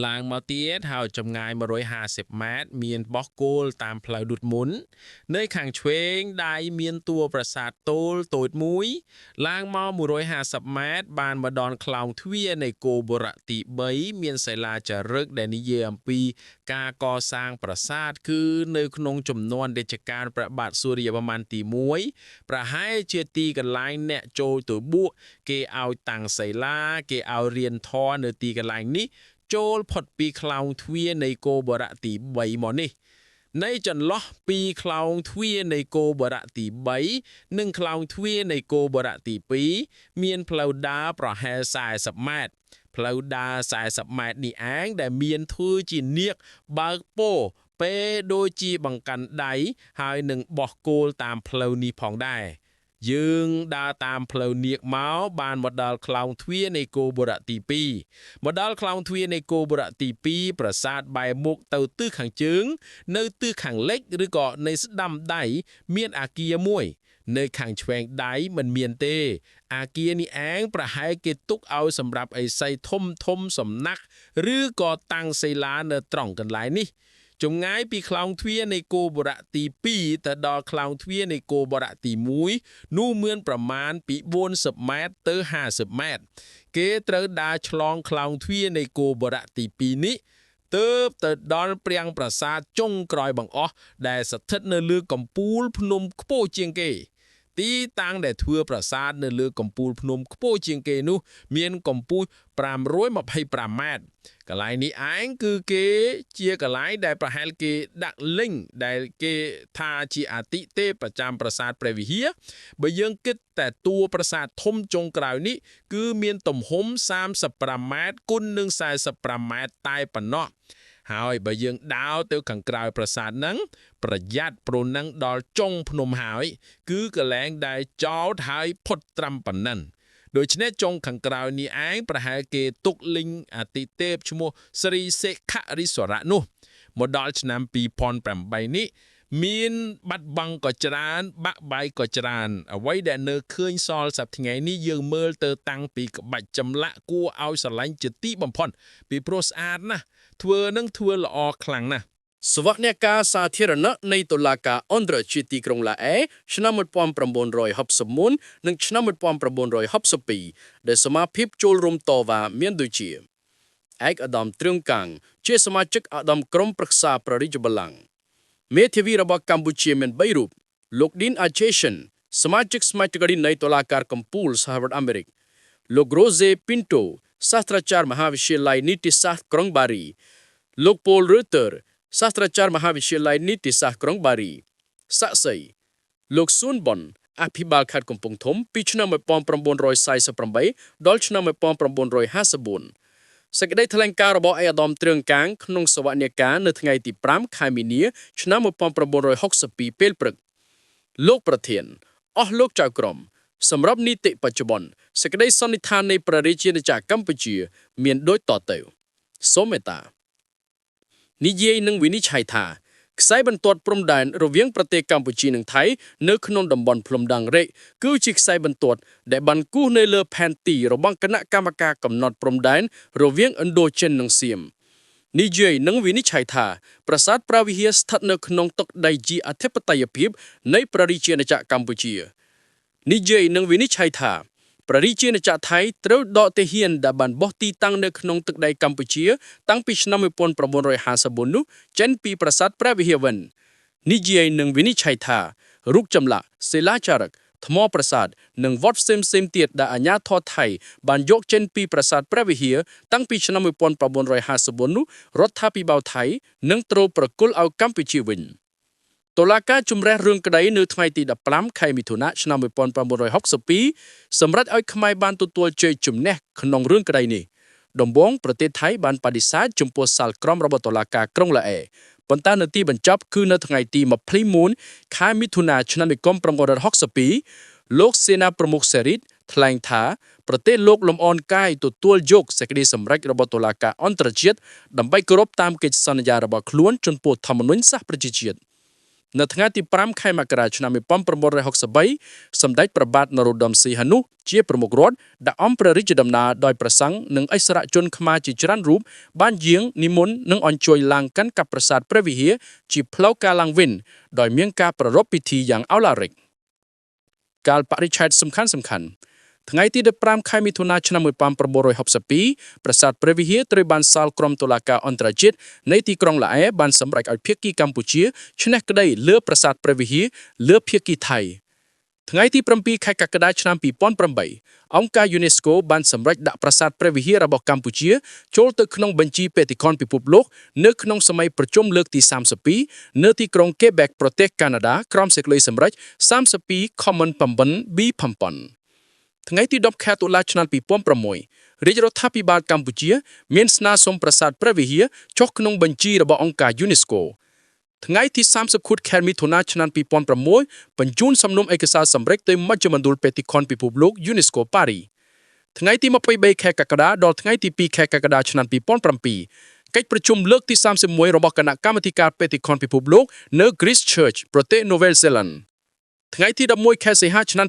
ឡើងមកទៀតហើយចម្ងាយ150ម៉ែត្រមានបោះគោលតាមផ្លូវដុតមុន នៅខាងឆ្វេងដៃមានតួប្រាសាទតូលតូចមួយ ឡើងមក150ម៉ែត្របានមកដល់ខ្លោងទ្វារនៃគោបុរៈទី3មានសិលាចារឹកដែលនិយាយអំពីការកសាងប្រាសាទគឺនៅក្នុងចំនួនរជ្ជកាលព្រះបាទសូរ្យវរ្ម័នទី1ប្រហែលជាទីកន្លែងអ្នកចូលទៅបួសគេឲ្យតាំងសិលាគេឲ្យរៀនធម៌នៅទីកន្លែងនេះ ចូលផុតពីខ្លោងទ្វារនៃគោបុរៈទី3មកនេះ នៃចន្លោះពីខ្លោងទ្វារនៃគោបរៈទី3និងខ្លោងទ្វារនៃគោបរៈទី2មានផ្លូវដើរប្រហែល40ម៉ែត្រផ្លូវដើរ40ម៉ែត្រនេះឯងដែលមានធ្វើជានាគបើកពោពេលដូចជាបង្កាន់ដៃហើយនឹងបោះគោលតាមផ្លូវនេះផងដែរយើងដើរតាមផ្លូវនាគមកបានមកដល់ខ្លោងទ្វារនៃគោបុរៈទី2មកដល់ខ្លោងទ្វារនៃគោបុរៈទី2ប្រាសាទបែរមុខទៅទិសខាងជើង នៅទិសខាងលិចឬក៏នៅស្ដាំដៃមានអាគារមួយ នៅខាងឆ្វេងដៃមិនមានទេ អាគារនេះឯងប្រហែលគេទុកឲ្យសម្រាប់ឥសីធំធំសំណាក់ឬក៏តាំងសិលានៅត្រង់កន្លែងនេះចម្ងាយពីខ្លោងទ្វារនៃគោបុរៈទី2ទៅដល់ខ្លោងទ្វារនៃគោបុរៈទី1នោះមានប្រមាណពី40ម៉ែត្រទៅ50ម៉ែត្រគេត្រូវដើរឆ្លងខ្លោងទ្វារនៃគោបុរៈទី2នេះ ទើបទៅដល់ព្រាងប្រាសាទចុងក្រោយបង្អស់ដែលស្ថិតនៅលើកំពូលភ្នំខ្ពស់ជាងគេ ទីតាំងដែលធ្វើប្រាសាទនៅលើកំពូលភ្នំខ្ពស់ជាងគេនោះ មានកម្ពស់525ម៉ែត្រកន្លែងនេះឯងគឺគេជាកន្លែងដែលប្រហែលគេដាក់លិង្គដែលគេថាជាអតិទេពប្រចាំប្រាសាទព្រះវិហារបើយើងគិតតែតួប្រាសាទធំចុងក្រោយនេះគឺមានទំហំ35ម៉ែត្រគុណនឹង45ម៉ែត្រតែប៉ុណ្ណោះហើយបើយើងដើរទៅខាងក្រៅប្រាសាទហ្នឹងប្រយ័ត្នព្រោះនឹងដល់ចុងភ្នំហើយ គឺកន្លែងដែលចោតហើយផុតត្រឹមប៉ុណ្ណឹងដូច្នេះចុងខាងក្រៅនេះឯងប្រហែលគេទុកលិង្គអតិទេពឈ្មោះស្រីសេខរិស្វរៈនោះមកដល់ឆ្នាំ2008នេះមានបាត់បង់ក៏ច្រើន បាក់បែកក៏ច្រើនអ្វីដែលនៅឃើញសល់សប្តាហ៍ថ្ងៃនេះយើងមើលទៅតាំងពីក្បាច់ចម្លាក់គួរឲ្យស្រឡាញ់ជាទីបំផុតពីព្រោះស្អាតណាស់ធ្វើនឹងធ្វើល្អខ្លាំងណាស់ សវនកម្មសាធារណៈនៃតុលាការអន្តរជាតិទីក្រុងឡាអេឆ្នាំ1961និងឆ្នាំ1962ដែលសមាភិបចូលរួមតវ៉ាមានដូចជាឯកឧត្តមទ្រឿងកាំងជាសមាជិកឧត្តមក្រុមប្រឹក្សាព្រះរាជបល្ល័ង្កមេធាវីរបស់កម្ពុជាមាន3រូបលោកឌីនអាឆេសិនសមាជិកសមាជិកនៃតុលាការកំពូលសហរដ្ឋអាមេរិកលោករ៉ូសេពីនតូសាស្ត្រាចារ្យមហាវិទ្យាល័យនីតិសាស្ត្រក្រុងបារីលោកប៉ូលរូទ័រសាស្ត្រាចារ្យមហាវិទ្យាល័យនីតិសាស្ត្រក្រុងបារីសាក់សីលោកស៊ុនបុនអភិបាលខេត្តកំពង់ធំពីឆ្នាំ1948ដល់ឆ្នាំ1954សេចក្តីថ្លែងការណ៍របស់ឯកឧត្តមទ្រឿងកាងក្នុងសវនកម្មនៅថ្ងៃទី5ខែមីនាឆ្នាំ1962ពេលព្រឹកលោកប្រធានអស់លោកចៅក្រមសម្រាប់នីតិបច្ចុប្បន្នសេចក្តីសន្និដ្ឋាននៃព្រះរាជាណាចក្រកម្ពុជា មានដូចតទៅសូមមេត្តា និយាយនឹងវិនិច្ឆ័យថាខ្សែបន្ទាត់ព្រំដែនរវាងប្រទេសកម្ពុជានិងថៃនៅក្នុងតំបន់ភ្នំដងរែកគឺជាខ្សែបន្ទាត់ដែលបានគូសនៅលើផែនទីរបស់គណៈកម្មការកំណត់ព្រំដែនរវាងឥណ្ឌូចិននិងសៀមនិយាយនឹងវិនិច្ឆ័យថាប្រាសាទព្រះវិហារស្ថិតនៅក្នុងទឹកដីជាអធិបតេយ្យភាពនៃព្រះរាជាណាចក្រកម្ពុជា និយាយនឹងវិនិច្ឆ័យថាព្រះរាជាណាចក្រថៃត្រូវដកទាហានដែលបានបោះទីតាំងនៅក្នុងទឹកដីកម្ពុជា តាំងពីឆ្នាំ1954នោះចេញពីប្រាសាទព្រះវិហារវិញនិយាយនឹងវិនិច្ឆ័យថារូបចម្លាក់សិលាចារឹកថ្មប្រាសាទនិងវត្តផ្សេងៗទៀតដែលអាជ្ញាធរថៃបានយកចេញពីប្រាសាទព្រះវិហារតាំងពីឆ្នាំ1954នោះរដ្ឋាភិបាលថៃនឹងត្រូវប្រគល់ឲ្យកម្ពុជាវិញ តុលាការជំរះរឿងក្តីនៅថ្ងៃទី15ខែមិថុនាឆ្នាំ1962សម្រាប់ឲ្យខ្មែរបានទទួលជ័យជំនះក្នុងរឿងក្តីនេះដំបូងប្រទេសថៃបានបដិសេធចំពោះសាលក្រមរបស់តុលាការក្រុងឡាអេប៉ុន្តែនៅទីបញ្ចប់គឺនៅថ្ងៃទី21ខែមិថុនាឆ្នាំ1962លោកសេនាប្រមុខសេរីតថ្លែងថាប្រទេសលោកលំអនកាយទទួលយកសេចក្តីសម្រេចរបស់តុលាការអន្តរជាតិដើម្បីគោរពតាមកិច្ចសន្យារបស់ខ្លួនចំពោះធម្មនុញ្ញសហប្រជាជាតិ នៅថ្ងៃទី5ខែមករាឆ្នាំ1963សម្ដេចព្រះបាទនរោត្តមសីហនុជាប្រមុខរដ្ឋដាក់អំព្រះរាជដំណើរដោយព្រះសង្ឃនិងឥស្សរជនខ្មែរជាច្រើនរូបបានយាងនិមន្តនិងអញ្ជើញឡើងកាន់កាប់ប្រាសាទព្រះវិហារជាផ្លូវការឡើងវិញដោយមានការប្រារព្ធពិធីយ៉ាងឱឡារិកកាលបរិច្ឆេទសំខាន់សំខាន់ថ្ងៃទី15ខែមិថុនាឆ្នាំ1962ប្រាសាទព្រះវិហារត្រូវបានសាលក្រមតុលាការអន្តរជាតិនៃទីក្រុងឡាអែបានសម្រេចឲ្យភាគីកម្ពុជាឈ្នះក្តីលើប្រាសាទព្រះវិហារលើភាគីថៃថ្ងៃទី7ខែកក្កដាឆ្នាំ2008អង្គការ UNESCO បានសម្រេចដាក់ប្រាសាទព្រះវិហាររបស់កម្ពុជាចូលទៅក្នុងបញ្ជីបេតិកភណ្ឌពិភពលោកនៅក្នុងសម័យប្រជុំលើកទី32នៅទីក្រុង Quebec ប្រទេសកាណាដាក្រោមសេចក្តីសម្រេច32.9 B 7ថ្ងៃទី10ខែតុលាឆ្នាំ2006រាជរដ្ឋាភិបាលកម្ពុជា មានស្នើសុំប្រាសាទព្រះវិហារចុះក្នុងបញ្ជីរបស់អង្គការ UNESCO ថ្ងៃទី30ខុទ្ទខែមិថុនាឆ្នាំ2006បញ្ជូនសំណុំឯកសារសម្រេចទៅមជ្ឈមណ្ឌលបេតិកភណ្ឌពិភពលោក UNESCO ប៉ារីថ្ងៃទី23ខែកក្កដាដល់ថ្ងៃទី2ខែកក្កដាឆ្នាំ2007កិច្ចប្រជុំលើកទី31របស់គណៈកម្មាធិការបេតិកភណ្ឌពិភពលោកនៅ Christchurch ប្រទេសនូវែលសេឡង់ថ្ងៃទី11ខែសីហាឆ្នាំ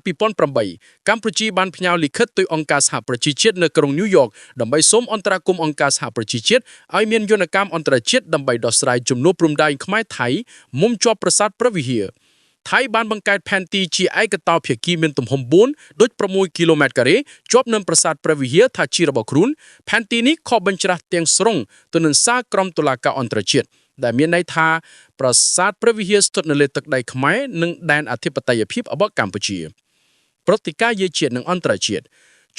2008កម្ពុជាបានផ្ញើលិខិតទៅអង្គការសហប្រជាជាតិនៅក្រុងញូវយ៉កដើម្បីសូមអន្តរាគមន៍អង្គការសហប្រជាជាតិឲ្យមានយន្តការអន្តរជាតិដើម្បីដោះស្រាយជំនួបព្រំដែនខ្មែរថៃមុំជាប់ប្រាសាទព្រះវិហារថៃបានបង្កើតផែនទីជាឯកតោភាគីមានទំហំ4.6គីឡូម៉ែត្រការ៉េជាប់នឹងប្រាសាទព្រះវិហារថាជារបស់ខ្លួនផែនទីនេះខុសបញ្ច្រាស់ទាំងស្រុងទៅនឹងសារក្រមតុលាការអន្តរជាតិដែលមានន័យថាប្រាសាទព្រះវិហារស្ថិតនៅលើទឹកដីខ្មែរនិងដែនអធិបតេយ្យភាពរបស់កម្ពុជាប្រតិការយាជាតិនិងអន្តរជាតិ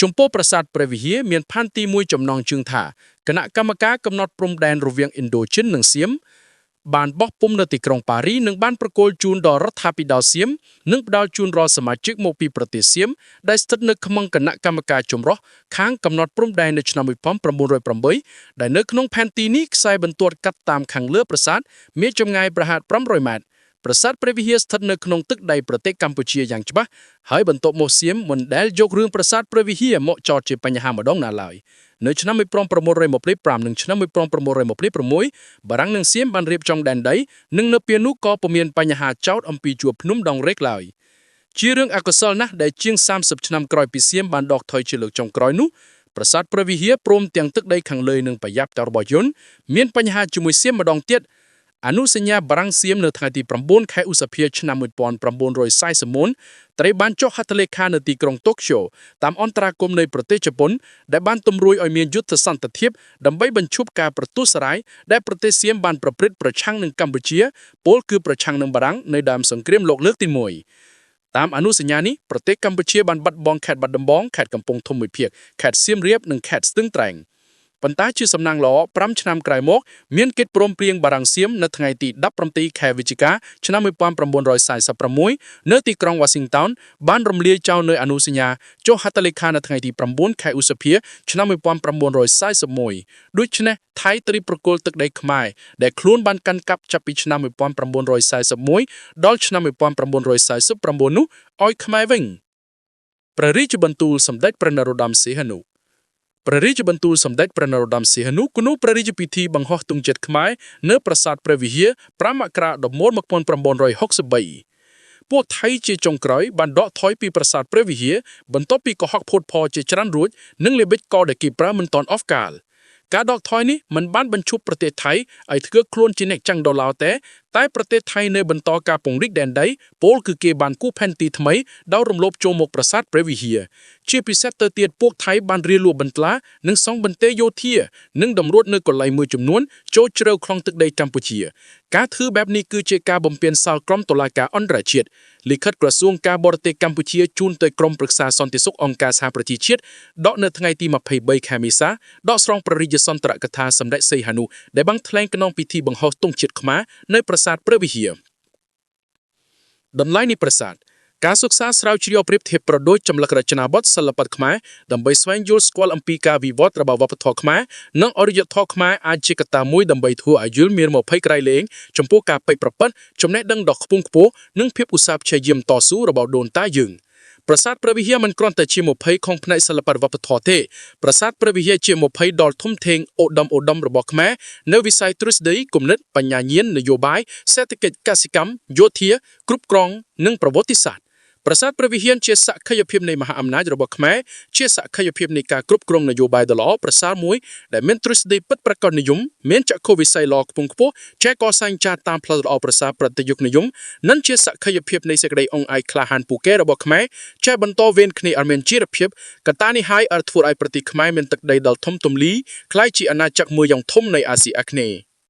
ចំពោះប្រាសាទព្រះវិហារមានផែនទីមួយចំណងជើងថាគណៈកម្មការកំណត់ព្រំដែនរវាងឥណ្ឌូចិននិងសៀមបានបោះពុម្ពនៅទីក្រុងប៉ារីនិងបានប្រគល់ជូនដល់រដ្ឋាភិបាលសៀមនិងផ្ដល់ជូនរាល់សមាជិកមកពីប្រទេសសៀមដែលស្ថិតនៅក្នុងគណៈកម្មការចម្រុះខាងកំណត់ព្រំដែននៅឆ្នាំ1908ដែលនៅក្នុងផែនទីនេះខ្សែបន្ទាត់កាត់តាមខាងលើប្រាសាទមានចម្ងាយប្រហែល500ម៉ែត្រប្រាសាទព្រះវិហារស្ថិតនៅក្នុងទឹកដីប្រទេសកម្ពុជាយ៉ាងច្បាស់ហើយបន្ទាប់មកសៀមមិនដែលយករឿងប្រាសាទព្រះវិហារមកចោទជាបញ្ហាម្ដងណាឡើយនៅឆ្នាំ1925និងឆ្នាំ1926បារាំងនិងសៀមបានរៀបចំដែនដីនិងនៅពេលនោះក៏ពុំមានបញ្ហាចោទអំពីជួរភ្នំដងរែកឡើយជារឿងអកុសលណាស់ដែលជាង30ឆ្នាំក្រោយពីសៀមបានដកថយជាលើកចុងក្រោយនោះប្រាសាទព្រះវិហារព្រមទាំងទឹកដីខាងលើនិងប្រយ៉ាប់តរបស់យន្តមានបញ្ហាជាមួយសៀមម្ដងទៀតអនុសញ្ញាបារាំងសៀមនៅថ្ងៃទី9ខែឧសភាឆ្នាំ1941ត្រូវបានចុះហត្ថលេខានៅទីក្រុងតូក្យូតាមអន្តរាគមន៍នៃប្រទេសជប៉ុនដែលបានទម្រួយឲ្យមានយុទ្ធសន្តិភាពដើម្បីបញ្ឈប់ការប្រទុសរាយដែលប្រទេសសៀមបានប្រព្រឹត្តប្រឆាំងនឹងកម្ពុជាពលគឺប្រឆាំងនឹងបារាំងនៅដើមសង្គ្រាមលោកលើកទី1តាមអនុសញ្ញានេះប្រទេសកម្ពុជាបានបាត់បង់ខេត្តបាត់ដំបងខេត្តកំពង់ធំមួយភាគខេត្តសៀមរាបនិងខេត្តស្ទឹងត្រែងប៉ុន្តែជាសំណាងល្អ5ឆ្នាំក្រោយមកមានកិច្ចព្រមព្រៀងបារាំងសៀមនៅថ្ងៃទី17ខែវិច្ឆិកាឆ្នាំ1946នៅទីក្រុងវ៉ាស៊ីនតោនបានរំលាយចោលនៅអនុសញ្ញាចុះហត្ថលេខានៅថ្ងៃទី9ខែឧសភាឆ្នាំ1941ដូច្នេះថៃត្រីប្រគល់ទឹកដីខ្មែរដែលខ្លួនបានកាន់កាប់ចាប់ពីឆ្នាំ1941ដល់ឆ្នាំ1949នោះឲ្យខ្មែរវិញព្រះរាជបន្ទូលសម្ដេចព្រះនរោត្តមសីហនុព្រះរាជបន្ទូលសម្ដេចព្រះនរោត្តមសីហនុក្នុងព្រះរាជពិធីបង្ហោះទង់ជាតិខ្មែរនៅប្រាសាទព្រះវិហារ5មករា1963ពួកថៃជាចុងក្រោយបានដកថយពីប្រាសាទព្រះវិហារបន្ទាប់ពីកុហកភូតផលជាច្រើនរួចនិងល្បិចកលដែលគេប្រើមិនទាន់អស់កាលការដកថយនេះមិនបានបញ្ឈប់ប្រទេសថៃឲ្យធ្វើខ្លួនជាអ្នកចាំងដុល្លារទេតែប្រទេសថៃនៅបន្តការពង្រីកដែនដីពលគឺគេបានគូផែនទីថ្មីដោយរំលោភចូលមកប្រាសាទព្រះវិហារជាពិសេសទៅទៀតពួកថៃបានរៀលលួបន្ទឡានិងសង់បន្ទាយយោធានិងតម្រួតនៅកន្លែងមួយចំនួនចូលជ្រៅក្នុងទឹកដីកម្ពុជាការធ្វើបែបនេះគឺជាការបំពានសាលក្រមតុលាការអន្តរជាតិលិខិតក្រសួងការបរទេសកម្ពុជាជូនទៅក្រុមប្រឹក្សាសន្តិសុខអង្គការសហប្រជាជាតិដកនៅថ្ងៃទី23ខែមេសាដកស្រង់ព្រះរាជសន្ទរកថាសម្ដេចសីហនុដែលបានថ្លែងក្នុងពិធីបង្ហោះទង់ជាតិខ្មែរនៅប្រាសាទព្រះវិហារតម្លៃនៃប្រាសាទការសិក្សាស្រាវជ្រាវប្រៀបធៀបប្រដូចចម្លឹករចនាបថសិល្បៈខ្មែរដើម្បីស្វែងយល់ស្គាល់អំពីការវិវត្តរបស់វប្បធម៌ខ្មែរនិងអរិយធម៌ខ្មែរអាចជាកត្តាមួយដើម្បីធ្វើឲ្យយល់មាន20ក្រៃលែងចំពោះការពេចប្រពិតចំណេះដឹងដ៏ខ្ពង់ខ្ពស់និងភាពឧស្សាហ៍ព្យាយាមតស៊ូរបស់ដូនតាយើង ប្រាសាទព្រះវិហារមិនគ្រាន់តែជាមភ័យក្នុងផ្នែកសិល្បៈវប្បធម៌ទេប្រាសាទព្រះវិហារជាមភ័យដ៏ធំធេងឧត្តមឧត្តមរបស់ខ្មែរនៅវិស័យទ្រឹស្ដីគំនិតបញ្ញាញាណនយោបាយសេដ្ឋកិច្ចកសិកម្មយោធាគ្រប់គ្រងនិងប្រវត្តិសាស្ត្រប្រាសាទព្រះវិហារជាសក្ខីភាពនៃមហាអំណាចរបស់ខ្មែរជាសក្ខីភាពនៃការគ្រប់គ្រងនយោបាយដ៏ល្អប្រសើរមួយដែលមានទ្រឹស្ដីពិតប្រាកដនិយមមានចក្ខុវិស័យល្អខ្ពង់ខ្ពស់ចេះកសាងចារតាមផ្លូវល្អប្រសើរប្រតិយុគនិយមនិងជាសក្ខីភាពនៃសេចក្តីអង្អាយក្លាហានពូកែរបស់ខ្មែរចេះបន្តវេនគ្នាឲ្យមានជីវភាពកត្តានេះហើយអាចធ្វើឲ្យប្រទេសខ្មែរមានទឹកដីដ៏ធំទូលាយក្លាយជាអាណាចក្រមួយយ៉ាងធំនៃអាស៊ីអាគ្នេយ៍។